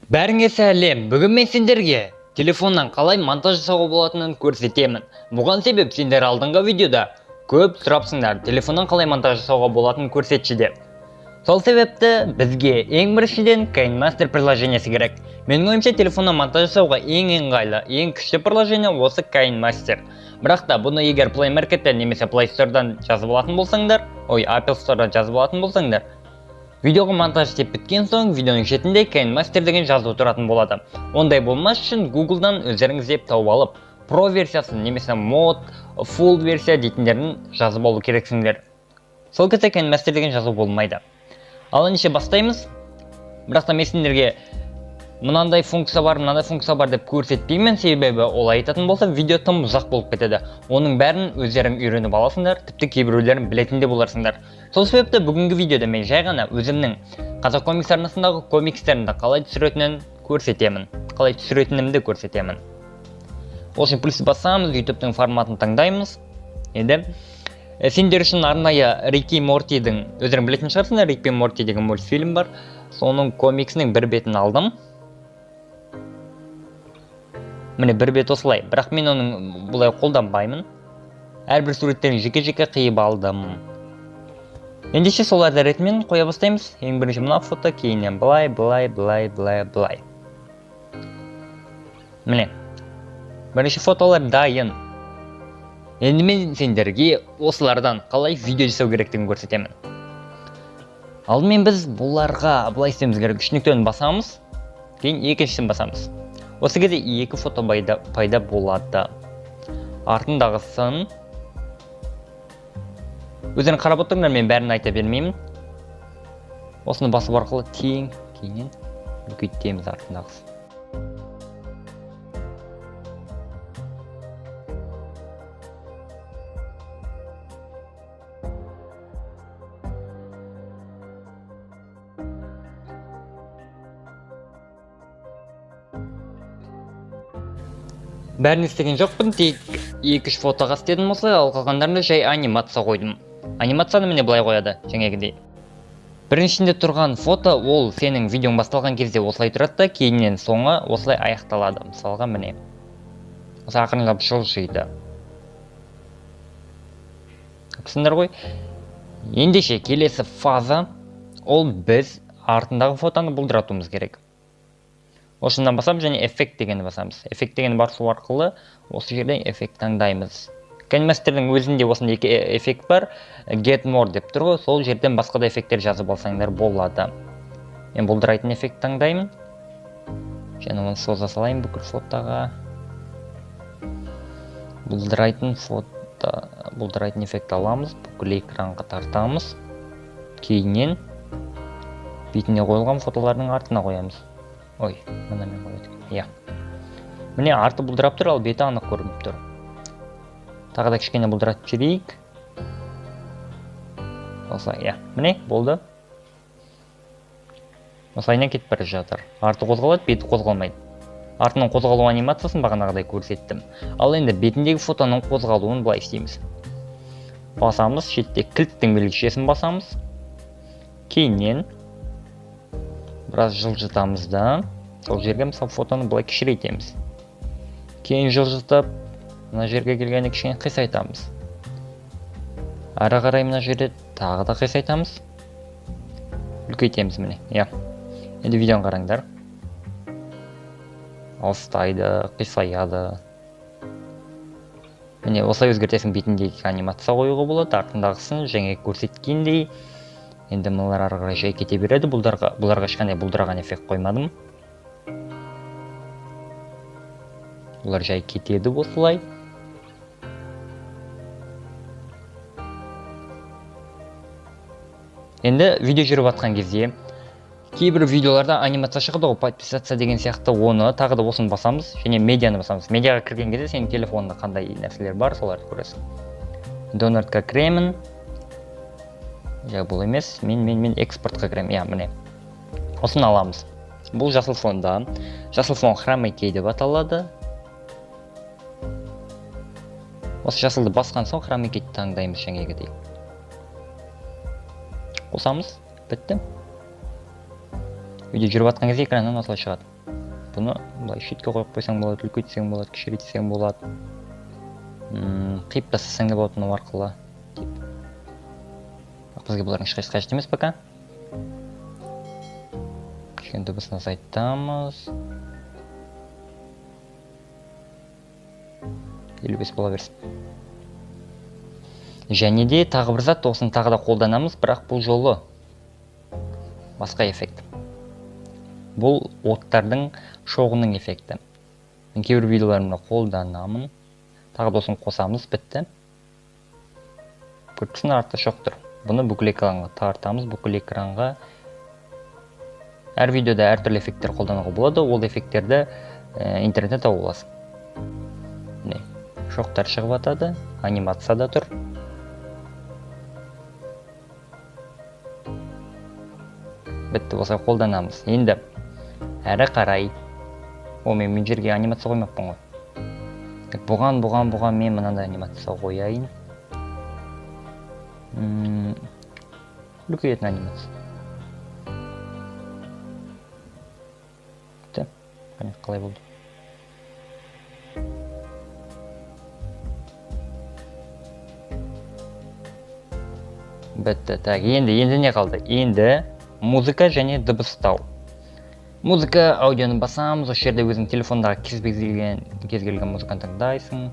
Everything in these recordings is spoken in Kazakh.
Бәріңе сәлем. Бүгін мен сендерге телефоннан қалай монтаж жасауға болатынын көрсетемін. Бұған себеп сендер алдыңғы видеода көп сұрапсыңдар, телефоннан қалай монтаж жасауға болатынын көрсетші деп. Сол себепті бізге ең біріншіден KineMaster приложениесі керек. Менің ойымша, телефоннан монтаж жасауға ең ыңғайлы, ең күшті приложение осы KineMaster. Бірақ та бұны егер Play Market'тен немесе Play Store'дан жазып алатын болсаңдар, ой, Apple Store'дан жазып алатын болсаңдар, видеоға монтаж істеп біткен соң видеоның шетінде KineMaster деген жазу тұратын болады. Ондай болмас үшін Google'дан өздеріңіз іздеп тауып алып, Pro версиясын немесе Mod, Full версия дейтіндерін жазып алу керексіңдер. Сол кезде KineMaster деген жазу болмайды. Ал ендеше бастаймыз. Бірақ та мен сендерге мынандай функция бар, мынандай функция бар деп көрсетпеймін, себебі олай айтатын болса видео тым ұзақ болып кетеді. Оның бәрін өздерің үйреніп аласыңдар, тіпті кейбіреулерін білетін де боларсыңдар. Сол себепті бүгінгі видеода мен жай ғана өзімнің Қазақ комикс арнасындағы комикстерімді қалай түсіретінін көрсетемін. Қалай түсіретінімді көрсетемін. Ол үшін плюс басамыз, YouTube'тың форматын таңдаймыз. Енді сендер үшін арнайы Рик и Мортидің, өздерің білетін шығарсыңдар, Рик пен Морти деген мультфильм бар. Соның комиксінің бір бетін алдым. Міне бір бет осылай, бірақ мен оның бұлай қолданбаймын. Әрбір суреттерін жеке-жеке қиып алдым. Ендеше соларды ретімен қоя бастаймыз. Ең бірінші мына фото, кейіннен былай, былай, былай, былай, былай. Міне. Бірінші фотолар дайын. Енді мен сендерге осылардан қалай видео жасау керектігін көрсетемін. Алдымен біз бұларға былай істеуіміз керек. Үш нүктені басамыз, кейін екіншісін басамыз. Осы кезде екі фото пайда болады. Артындағысын өздерің қарап отырыңдар, мен бәрін айта бермеймін. Осыны басып арқылы тең кейіннен үлкейтеміз артындағысын. Бәрін істеген жоқпын, тек екі-үш фотоға істедім осылай, ал қалғандарында жай анимация қойдым. Анимацияны міне былай қояды, жаңағыдей. Біріншінде тұрған фото, ол сенің видеоң басталған кезде осылай тұрады да, кейіннен соңы осылай аяқталады. Мысалға міне. Осы ақырындап жылжиды. Көрдіңдер ғой. Ендеше келесі фаза, ол біз артындағы фотоны бұлдыратуымыз керек. Осыдан басамыз және эффект дегенді басамыз. Эффект дегенді басу арқылы осы жерден эффект таңдаймыз. KineMaster'дің өзінде осындай екі эффект бар. Get more деп тұр ғой, сол жерден басқа да эффекттер жазып алсаңдар болады. Мен бұлдырайтын эффект таңдаймын. Және оны соза салайын бүкіл фотоға. Бұлдырайтын фото, бұлдырайтын эффект аламыз, бүкіл экранға тартамыз. Кейіннен бетіне қойылған фотолардың артына қоямыз. Ой, мына мен қояды. Иә. Міне арты бұлдырап тұр, ал беті анық көрініп тұр. Тағы да кішкене бұлдыратып жіберейік. Осылай, иә. Міне, болды. Осылайынан кетіп бара жатыр. Арты қозғалады, беті қозғалмайды. Артының қозғалу анимациясын бағанағыдай көрсеттім. Ал енді бетіндегі фотоның қозғалуын былай істейміз. Басамыз, шетте кілттің белгішесін басамыз. Кейіннен біраз жылжытамыз да, сол жерге мысалы фотоны былай кішірейтеміз. Кейін жылжытып, мына жерге келгенде кішкене қисайтамыз. Ары қарай мына жерде тағы да қисайтамыз. Үлкейтеміз міне, иә. Енді видеоны қараңдар. Алыстайды, қисаяды. Міне осылай өзгертесің, бетіндегі анимация қоюға болады, артындағысын жаңа көрсеткендей. Енді мыналар ары қарай жай кете береді. Бұларға ешқандай бұлдыраған эффект қоймадым. Бұлар жай кетеді осылай. Енді видео жүріп жатқан кезде кейбір видеоларда анимация шығады ғой, подписаться деген сияқты, оны тағы да осыны басамыз және медианы басамыз. Медиаға кірген кезде сенің телефонында қандай нәрселер бар, соларды көресің. Донортқа кіремін. Жа, бұл емес, мен экспортқа кіремін. Иә, міне. Осыны аламыз. Бұл жасыл фонда. Жасыл фон Chroma Key деп аталады. Осы жасылды басқан соң Chroma Key'ді таңдаймыз жаңағыдей. Қосамыз, бітті. Видео жүріп жатқан кезде экраннан осылай шығады. Бұны былай шетке қойып қойсаң болады, үлкейтсең болады, кішірейтсең болады. Қиып тастасаң да болады мынау арқылы. Бірақ бізге бұлардың ешқайсысы қажет емес пока. Кішкене дыбысын азайтамыз. 55 бола берсін. Және де тағы бір зат, осыны тағы да қолданамыз, бірақ бұл жолы басқа эффект. Бұл оттардың шоғының эффекті. Мен кейбір видеоларымда қолданамын. Тағы да осыны қосамыз, бітті. Көріп артта шоқ тұр. Бұны бүкіл экранға тартамыз, бүкіл экранға. Әр видеода әртүрлі эффекттер қолдануға болады. Ол эффекттерді интернетте тауып аласың. Міне, шоқтар шығып атады, анимация да тұр. Бітті, осылай қолданамыз. Енді әрі қарай. О, мен мына жерге анимация қоймаппын ғой. Бұған, бұған мен мынандай анимация қояйын. Үлкейетін анимация. Бітті. Қане, қалай болды? Бітті. Так, енді не қалды? Енді музыка және дыбыстау. Музыка, аудионы басамыз. Осы жерде өзің телефондағы кез келген музыканы тыңдайсың.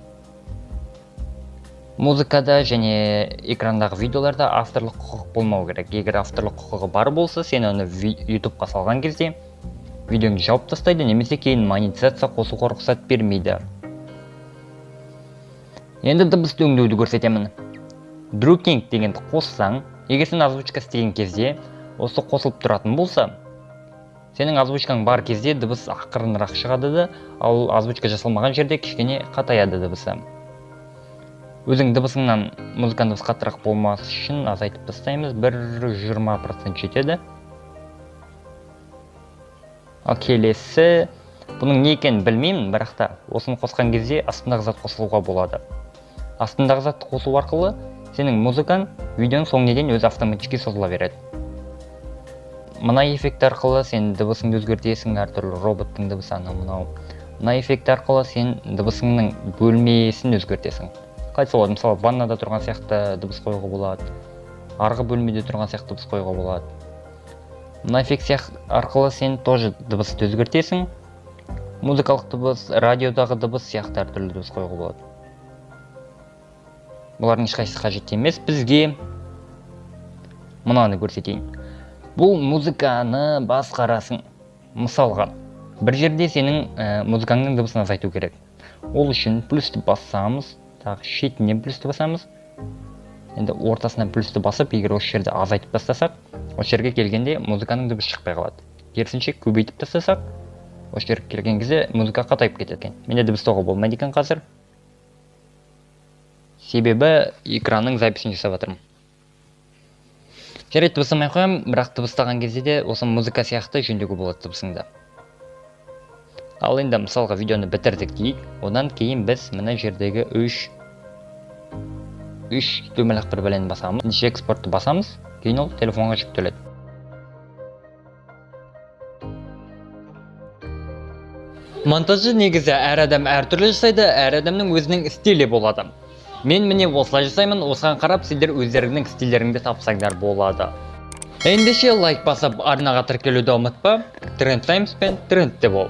Музыкада және экрандағы видеоларда авторлық құқық болмау керек. Егер авторлық құқығы бар болса, сен оны YouTube-қа салған кезде видеоңды жауып тастайды, немесе кейін монетизация қосуға рұқсат бермейді. Енді дыбысты өңдеуді көрсетемін. Друкинг дегенді қоссаң, егер сен озвучка істеген кезде осы қосылып тұратын болса, сенің озвучкаң бар кезде дыбыс ақырынырақ шығады да, ал озвучка жасалмаған жерде кішкене қатаяды дыбысы. Өзің дыбысыңнан музыканың дыбысы қаттырақ болмас үшін азайтып тастаймыз, бір 20% жетеді. Ал келесі, бұның не екенін білмеймін, бірақ та осыны қосқан кезде астындағы зат қосылуға болады. Астындағы затты қосу арқылы сенің музыкаң видеоның соңына дейін өзі автоматически созыла береді. Мына эффект арқылы сен дыбысыңды өзгертесің, әртүрлі роботтың дыбысы, анау мынау. Мына эффект арқылы сен дыбысыңның бөлмесін өзгертесің. Қалай болады? Мысалы, ваннада тұрған сияқты дыбыс қоюға болады, арғы бөлмеде тұрған сияқты дыбыс қоюға болады. Мына эффект арқылы сен тоже дыбысты өзгертесің. Музыкалық дыбыс, радиодағы дыбыс сияқты әртүрлі дыбыс қоюға болады. Бұлардың ешқайсысы қажет емес бізге. Мынаны көрсетейін. Бұл музыканы басқарасың. Мысалға, бір жерде сенің музыкаңның дыбысын азайту керек. Ол үшін плюсті басамыз, тағы шетінен плюсті басамыз. Енді ортасынан плюсті басып, егер осы жерде азайтып тастасақ, осы жерге келгенде музыканың дыбысы шықпай қалады. Керісінше көбейтіп тастасақ, осы жерге келген кезде музыка қатайып кетеді екен. Менде дыбыстауға болмайды екен қазір. Себебі экранның записін жасап жатырмын. Жарайды, дыбыстамай қоямын, бірақ дыбыстаған кезде де осы музыка сияқты жөндеуге болады дыбысыңды. Ал енді мысалға видеоны бітірдік дейік. Одан кейін біз мына жердегі үш дөңгелек бір бәлені басамыз. Бірінші экспортты басамыз, кейін ол телефонға жүктеледі. Монтажы негізі әр адам әртүрлі жасайды, әр адамның өзінің стилі болады. Мен міне осылай жасаймын, осыған қарап сендер өздеріңнің стильдеріңді тапсаңдар болады. Ендеше лайк басып арнаға тіркелуді ұмытпа. Тренд Times пен трендте бол.